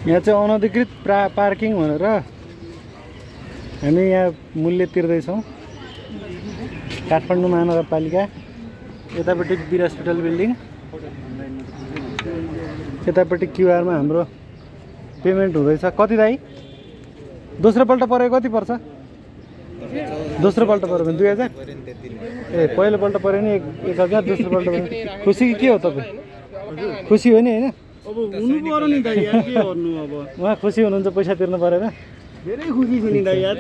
यहाँ चाहिँ अनधिकृत पार्किङ भनेर हामी यहाँ मूल्य तिर्दैछौँ। काठमाडौँ महानगरपालिका यतापट्टि वीर हस्पिटल बिल्डिङ, यतापट्टि क्युआरमा हाम्रो पेमेन्ट हुँदैछ। कति दाइ? दोस्रो पल्ट पऱ्यो कति पर्छ? दोस्रो पल्ट पऱ्यो भने 2000। ए पहिलोपल्ट पऱ्यो नि 1000, दोस्रो पल्ट पऱ्यो। खुसी के हो तपाईँ? खुसी हो नि होइन? अब हुनु पर्यो नि दाइ यार, के गर्नु अब। उहाँ खुसी हुनुहुन्छ पैसा तिर्नु परेर? धेरै खुसी छु नि दाइ यार।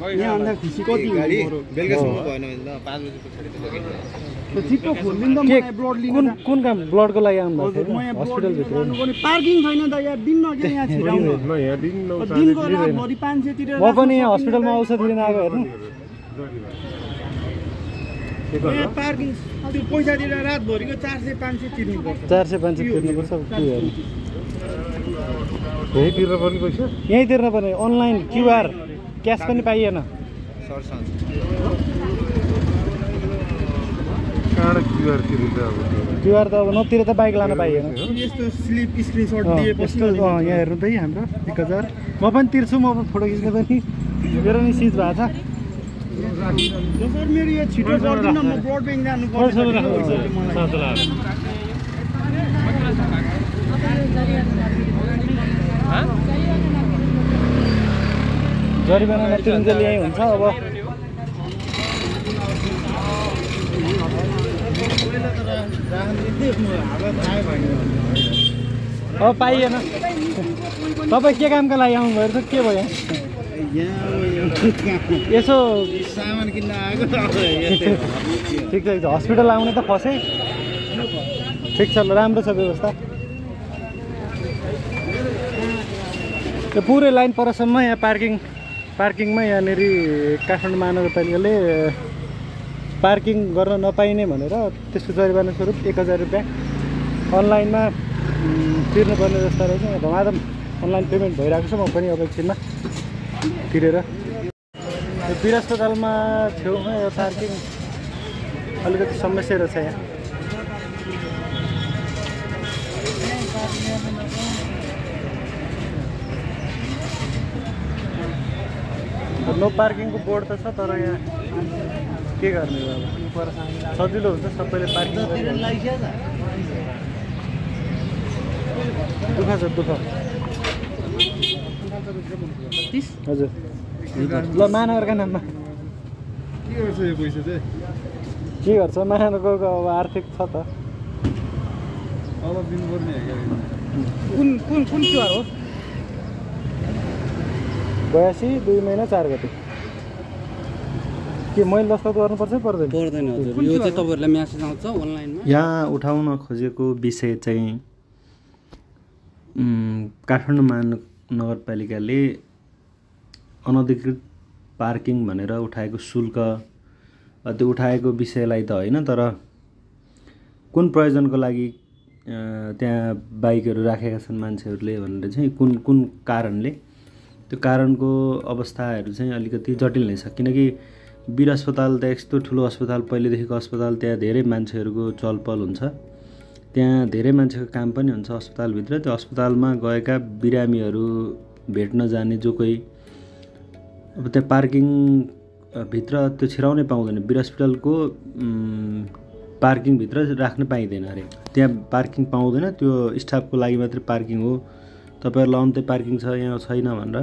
यहाँ अन्त खुसी कति हो? बेलुकासम्म भएन भने त 5 बजे पछाडि त लगेन। चिप्पो खोल्दिन त मलाई ब्लड लिन। कुन काम ब्लडको लागि आउनु भएको म यहाँ हस्पिटल भित्र? पार्किङ छैन दाइ यार, दिन नके यहाँ छिराउनु। दिनको रातभरि 500 तिरेर म पनि यहाँ हस्पिटलमा औषध लिन आएको हेर्नु। यहाँ पार्किङ त्यो पैसा दिएर रातभरिको 400-500 तिर्नुपर्छ। 400-500 तिर्नुपर्छ। के हेर्नु यही तिर्न पर्ने पैसा? यहीँ तिर्न पर्ने। अनलाइन क्युआर क्यास पनि पाइएन। क्युआर त अब नतिर त बाइक लान पाइएन। यस्तो स्लिप स्क्रिनशट दिएपछि यहाँ हेर्नु त हाम्रो 1000। म पनि तिर्छु, म फोटो खिच्ने पनि। मेरो नि सिज भएको छ। सर मेरो यो छिटो गर्दिन, म ब्लड ब्याङ्क जानु पर्छ। जरिवाना नतिरुन्जेल यहीँ हुन्छ। अब पाइएन। तपाईँ के कामका लागि आउनुभयो त? के भयो यसो सामान किन्न आएको त? ठिक छ, हस्पिटल आउने त फसेँ। ठिक छ, ल राम्रो छ व्यवस्था। त्यो पुरै लाइन परसम्म यहाँ पार्किङमा यहाँनिर काठमाडौँ महानगरपालिकाले पार्किङ गर्न नपाइने भनेर त्यसको जरिवाना स्वरूप 1000 रुपियाँ अनलाइनमा तिर्नुपर्ने जस्तो रहेछ। यहाँ धमाधम अनलाइन पेमेन्ट भइरहेको छ। म पनि अब एकछिनमा तिरेर यो वीर अस्पतालमा छेउमा यो पार्किङ अलिकति समस्या रहेछ। यहाँ नो पार्किङको बोर्ड त छ, तर यहाँ के गर्ने अब सजिलो हुन्छ सबैले पार्किङ गरेर। दुःख छ दुःख। हजुर ल महानगरका नाममा के गर्छ यो पैसा चाहिँ? के गर्छ महानगरको अब आर्थिक छ त। अब दिनुपर्ने हो क्या? कुन क्युआर हो? 82 2 महिना 4 गते। के मैले दस्तावेज गर्नुपर्छ पर्दैन? पर्दैन हजुर, यो चाहिँ तपाईहरुलाई मेसेज आउँछ अनलाइनमा। यहाँ उठाउन खोजेको विषय चाहिँ काठमाडौँ महानगरपालिकाले अनधिकृत पार्किङ भनेर उठाएको शुल्क, त्यो उठाएको विषयलाई त होइन, तर कुन प्रयोजनको लागि त्यहाँ बाइकहरू राखेका छन् मान्छेहरूले भनेर चाहिँ कुन कारणले, त्यो कारणको अवस्थाहरू चाहिँ अलिकति जटिल नै छ। किनकि वीर अस्पताल त यस्तो ठुलो अस्पताल, पहिलेदेखिको अस्पताल, त्यहाँ धेरै मान्छेहरूको चलपल हुन्छ, त्यहाँ धेरै मान्छेको काम पनि हुन्छ अस्पतालभित्र। त्यो अस्पतालमा गएका बिरामीहरू भेट्न जाने जो कोही अब त्यहाँ पार्किङभित्र त्यो छिराउनै पाउँदैन। वीर अस्पतालको पार्किङभित्र राख्न पाइँदैन अरे, त्यहाँ पार्किङ पाउँदैन। त्यो स्टाफको लागि मात्रै पार्किङ हो। तपाईँहरूलाई अन्त्य पार्किङ छ यहाँ छैन भनेर,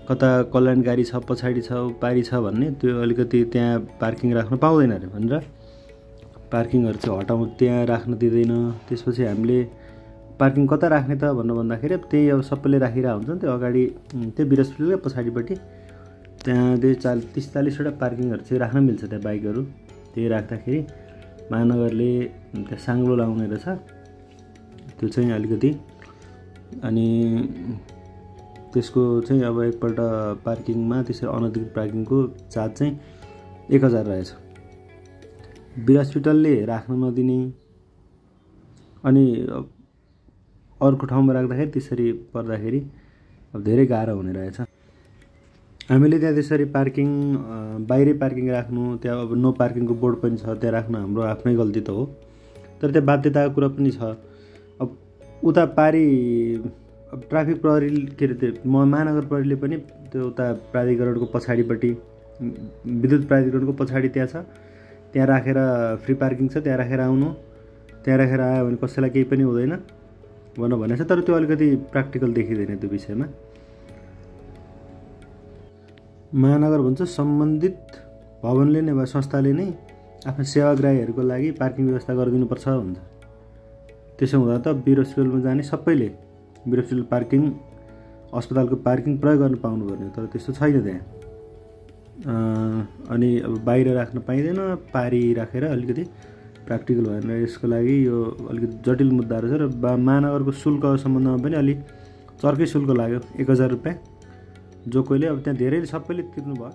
कता कल्याणकारी छ पछाडि छ पारी छ भन्ने, त्यो अलिकति त्यहाँ पार्किङ राख्न पाउँदैन अरे भनेर पार्किङहरू चाहिँ हटाउँ, त्यहाँ राख्न दिँदैन। त्यसपछि हामीले पार्किङ कता राख्ने त भनेर भन्दाखेरि अब त्यही अब सबैले राखिरहेको हुन्छ नि, त्यो अगाडि त्यो वीर अस्पतालकै पछाडिपट्टि त्यहाँ 30-40वटा पार्किङहरू चाहिँ राख्न मिल्छ त्यहाँ बाइकहरू। त्यही राख्दाखेरि महानगरले त्यहाँ साङ्लो लाउने रहेछ, त्यो चाहिँ अलिकति। अनि त्यसको चाहिँ अब एकपल्ट पार्किङमा त्यसरी अनधिकृत पार्किङको चार्ज चाहिँ 1000 रहेछ। वीर हस्पिटलले राख्न नदिने अनि अर्को ठाउँमा राख्दाखेरि त्यसरी पर्दाखेरि अब धेरै गाह्रो हुने रहेछ। हामीले त्यहाँ त्यसरी पार्किङ बाहिरै पार्किङ राख्नु, त्यहाँ अब नो पार्किङको बोर्ड पनि छ, त्यहाँ राख्नु हाम्रो आफ्नै गल्ती त हो, तर त्यहाँ बाध्यताको कुरा पनि छ। अब उता पारी अब ट्राफिक प्रहरी के अरे त्यो महानगर प्रहरीले पनि त्यो उता प्राधिकरणको पछाडिपट्टि विद्युत प्राधिकरणको पछाडि त्यहाँ छ, त्यहाँ राखेर फ्री पार्किङ छ, त्यहाँ राखेर आउनु, त्यहाँ राखेर आयो भने कसैलाई केही पनि हुँदैन भनेर भनेको छ। तर त्यो अलिकति प्र्याक्टिकल देखिँदैन त्यो विषयमा। महानगर भन्छ सम्बन्धित भवनले नै वा संस्थाले नै आफ्नो सेवाग्राहीहरूको लागि पार्किङ व्यवस्था गरिदिनुपर्छ भन्छ। त्यसो हुँदा त वीर हस्पिटलमा जाने सबैले वीर हस्पिटल पार्किङ, अस्पतालको पार्किङ प्रयोग गर्न पाउनुपर्ने, तर त्यस्तो छैन त्यहाँ। अनि अब बाहिर राख्न पाइँदैन, पारी राखेर अलिकति प्र्याक्टिकल भएन। यसको लागि यो अलिकति जटिल मुद्दाहरू छ र महानगरको शुल्क सम्बन्धमा पनि अलिक चर्कै शुल्क लाग्यो, 1000 रुपियाँ। जो कोहीले अब त्यहाँ धेरै सबैले तिर्नु भयो।